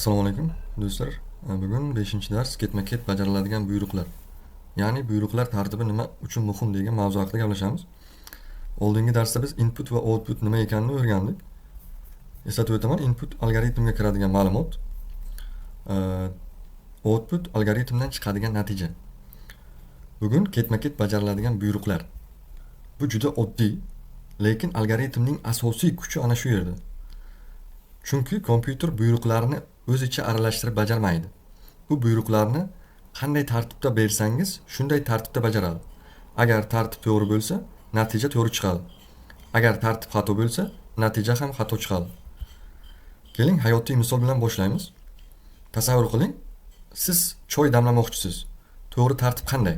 Assalomu alaykum do'stlar. Bugun 5-dars ketma-ket bajariladigan buyruqlar. Ya'ni buyruqlar tartibi nima uchun muhim degan mavzu haqida gaplashamiz. Oldingi darsda biz input va output nima ekanini o'rgandik. Eslatib o'taman, input algoritmga kiradigan ma'lumot, output algoritmdan chiqadigan natija. Bugun ketma-ket bajariladigan buyruqlar. Bu juda oddiy, lekin algoritmning asosiy kuchi ana shu yerda. Chunki kompyuter buyruqlarni o'zicha aralashtirib bajarmaydi. Bu buyruqlarni qanday tartibda bersangiz, shunday tartibda bajaradi. Agar tartib to'g'ri bo'lsa, natija to'g'ri chiqadi. Agar tartib xato bo'lsa, natija ham xato chiqadi. Keling, hayotiy misol bilan boshlaymiz. Tasavvur qiling, siz choy damlamoqchisiz. To'g'ri tartib qanday?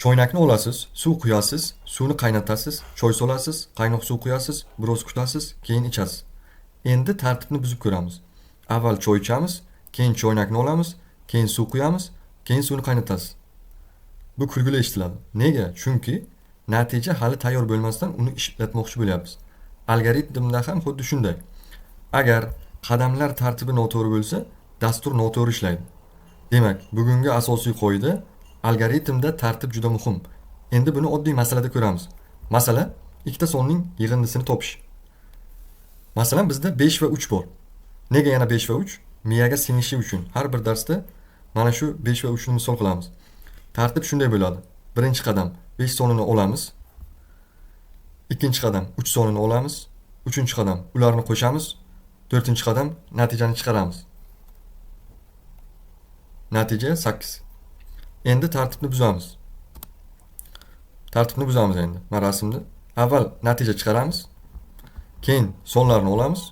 Choynakni olasiz, suv quyasiz, suvni qaynatasiz, choy solasiz, qaynoq suv quyasiz, biroz kutasiz, keyin ichasiz. Endi tartibni buzib ko'ramiz. Avval choy ichamiz, keyin choynakni olamiz, keyin suv quyamiz, keyin suvni qaynatasiz. Bu kulgili eshitiladi. Nega? Chunki natija hali tayyor bo'lmasdan uni ishlatmoqchi bo'lyapmiz. Algoritmda ham xuddi shunday. Agar qadamlar tartibi noto'g'ri bo'lsa, dastur noto'g'ri ishlaydi. Demak, bugungi asosiy qoida algoritmda tartib juda muhim. Endi buni oddiy masalada ko'ramiz. Masala ikkita sonning yig'indisini topish. Masalan, bizda 5 va 3 bor. Nega yana 5 va 3? Miyaga singishi uchun har bir darsda mana shu 5 va 3 ni misol qilamiz. Tartib shunday bo'ladi. Birinchi qadam 5 sonini olamiz. Ikkinchi qadam 3 sonini olamiz. Uchinchi qadam ularni qo'shamiz. To'rtinchi qadam natijani chiqaramiz. Natija 8. Endi tartibni buzamiz. Tartibni buzamiz endi. Mana rasmda. Avval natija chiqaramiz. Keyin sonlarni olamiz,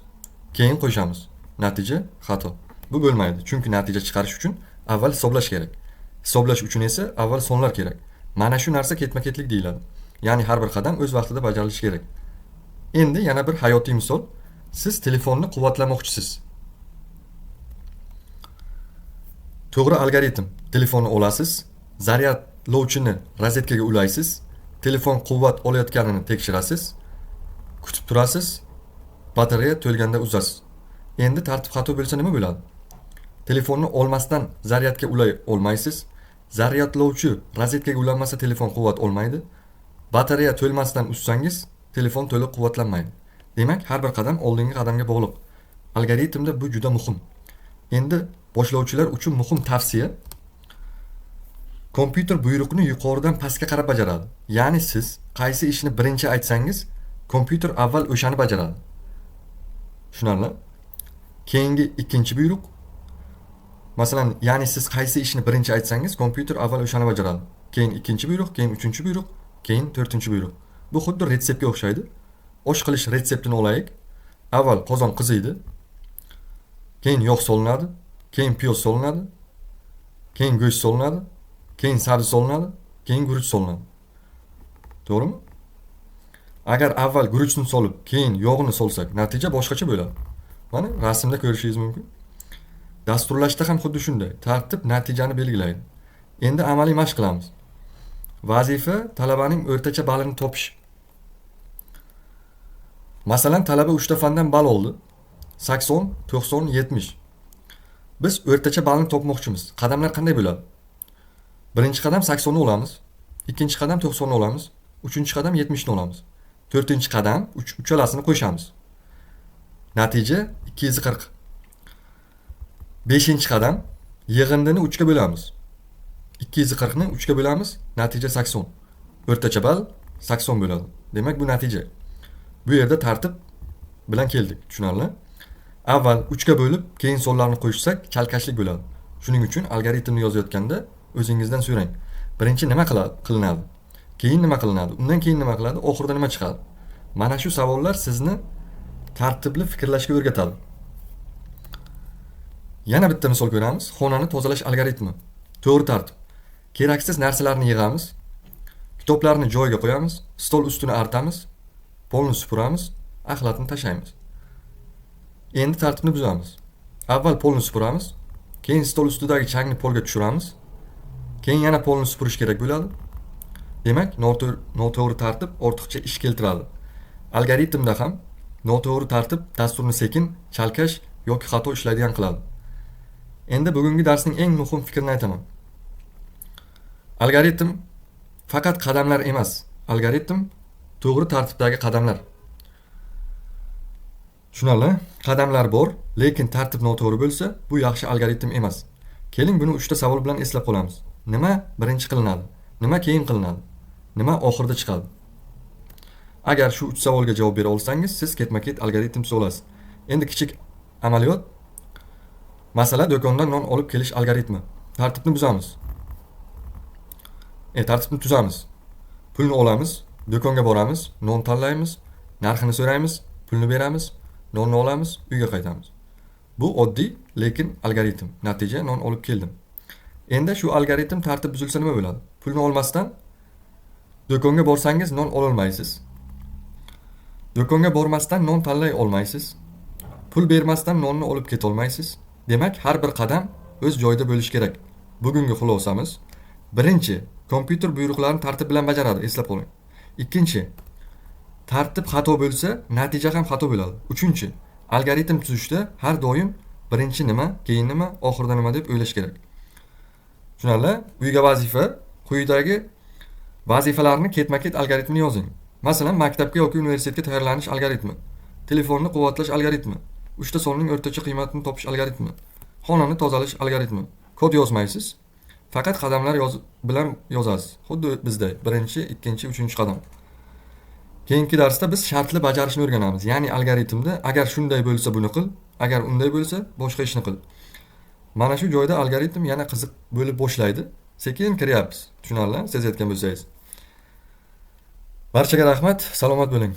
keyin qo'shamiz. Natija xato. Bu bo'lmaydi, chunki natija chiqarish uchun avval hisoblash kerak. Hisoblash uchun esa avval sonlar kerak. Mana shu narsa ketma-ketlik deyiladi. Ya'ni har bir qadam o'z vaqtida bajarilishi kerak. Endi yana bir hayotiy misol. Siz telefonni quvvatlamoqchisiz. To'g'ri algoritm. Telefonni olasiz, zaryadlovchini rozetkaga ulaysiz, telefon quvvat olayotganini tekshirasiz, kutib turasiz, batareya to'lganda uzasiz. Endi tartib xato bo'lsa nima bo'ladi? Telefonni olmasdan zaryadga ulay olmaysiz. Zaryadlovchi rozetkaga ulanmasa telefon quvvat olmaydi. Batareya to'lmasdan uzsangiz, telefon to'liq quvvatlanmaydi. Demak, har bir qadam oldingi qadamga bog'liq. Algoritmda bu juda muhim. Endi boshlovchilar uchun muhim tavsiya. Kompyuter buyruqni yuqoridan pastga qarab bajaradi. Ya'ni siz qaysi ishni birinchi aytsangiz, kompyuter avval o'shani bajaradi. Tushunarli? Keyingi ikkinchi buyruq. Masalan, ya'ni siz qaysi ishni birinchi aytsangiz, kompyuter avval o'shani bajaradi. Keyin ikkinchi buyruq, keyin uchinchi buyruq, keyin to'rtinchi buyruq. Bu xuddi retseptga o'xshaydi. Osh qilish retseptini olaylik. Avval qozon qiziydi. Keyin yog' solinadi, keyin piyoz solinadi, keyin go'sht solinadi, keyin sabzi solinadi, keyin guruch solinadi. To'g'rimi? Agar avval guruchni solib, keyin yog'ni solsak, natija boshqacha bo'ladi. Mana rasmda ko'rishingiz mumkin. Dasturlashda ham xuddi shunday. Tartib natijani belgilaydi. Endi amaliy mashq qilamiz. Vazifa talabaning o'rtacha balini topish. Masalan, talaba 3 ta fandan ball oldi. 80, 90, 70. Biz o'rtacha ballni topmoqchimiz. Qadamlar qanday bo'ladi? Birinchi qadam 80 ni olamiz. Ikkinchi qadam 90 ni olamiz. Uchinchi qadam 70 ni olamiz. To'rtinchi qadam uchalasini qo'shamiz. Natija 240. Beshinchi qadam yig'indini 3 ga bo'lamiz. 240 ni 3 ga bo'lamiz, natija 80. O'rtacha ball 80 bo'ladi. Demak, bu natija. Bu yerda tartib bilan keldik, tushunarli? Avval 3 ga bo'lib, keyin sonlarni qo'shsak, chalkashlik bo'ladi. Shuning uchun algoritmni yozayotganda o'zingizdan so'rang. Birinchi nima qilinadi? Keyin nima qilinadi? Undan keyin nima qiladi? Oxirida nima chiqadi? Mana shu savollar sizni tartibli fikrlashga o'rgatadi. Yana bitta misol ko'ramiz. Xonani tozalash algoritmi. To'g'ri tartib. Keraksiz narsalarni yig'amiz, kitoblarni joyiga qo'yamiz, stol ustini artamiz, polni supuramiz, axlatni tashlaymiz. Endi tartibni buzamiz. Avval polni supuramiz, keyin stol ustidagi changni polga tushiramiz, keyin yana polni supurish kerak bo'ladi. Demak, noto'g'ri tartib ortiqcha ish keltiradi. Algoritmda ham Noto'g'ri tartib dasturni sekin, chalkash yoki xato ishlaydigan qiladi. Endi bugungi darsning eng muhim fikrini aytaman. Algoritm faqat qadamlar emas. Algoritm to'g'ri tartibdagi qadamlar. Tushunarli? Qadamlar bor, lekin tartib noto'g'ri bo'lsa, bu yaxshi algoritm emas. Keling, buni 3 ta savol bilan eslab qolamiz. Nima birinchi qilinadi? Nima keyin qilinadi? Nima oxirida chiqadi? Agar shu 3 savolga javob bera olsangiz, siz ketma-ket algoritm tuza olasiz. Endi kichik amaliyot. Masala do'kondan non olib kelish algoritmi. Tartibni buzamiz. Tartibni tuzamiz. Pulni olamiz, do'konga boramiz, non tanlaymiz, narxini so'raymiz, pulni beramiz, nonni olamiz, uyga qaytamiz. Bu oddiy, lekin algoritm. Natija non olib keldim. Endi shu algoritm tartib buzilsa nima bo'ladi? Pulni olmasdan do'konga borsangiz non ololmaysiz. Do'konga bormasdan non tanlay olmaysiz. Pul bermasdan nonni olib ketolmaysiz. Demak, har bir qadam o'z joyida bo'lishi kerak. Bugungi xulosamiz: birinchi, kompyuter buyruqlarni tartib bilan bajaradi, eslab qoling. Ikkinchi, tartib xato bo'lsa, natija ham xato bo'ladi. Uchinchi, algoritm tuzishda har doim birinchi nima, keyin nima, oxirida nima deb o'ylash kerak. Tushunarli? Uyga vazifa: quyidagi vazifalarni ketma-ket algoritmini yozing. Masalan, maktabga yoki universitetga tayyorlanish algoritmi, telefonni quvvatlash algoritmi, 3 ta sonning o'rtacha qiymatini topish algoritmi, xonani tozalash algoritmi. Kod yozmaysiz, faqat qadamlar bilan yozasiz. Xuddi bizday birinchi, ikkinchi, uchinchi qadam. Keyingi darsda biz shartli bajarishni o'rganamiz. Ya'ni algoritmda agar shunday bo'lsa buni qil, agar unday bo'lsa boshqa ishni qil. Mana shu joyda algoritm yana qiziq bo'lib boshlaydi. Sekin kiryapmiz. Tushunarli? Sezayotgan bo'lsangiz. Barchaga rahmat, salomat bo'ling.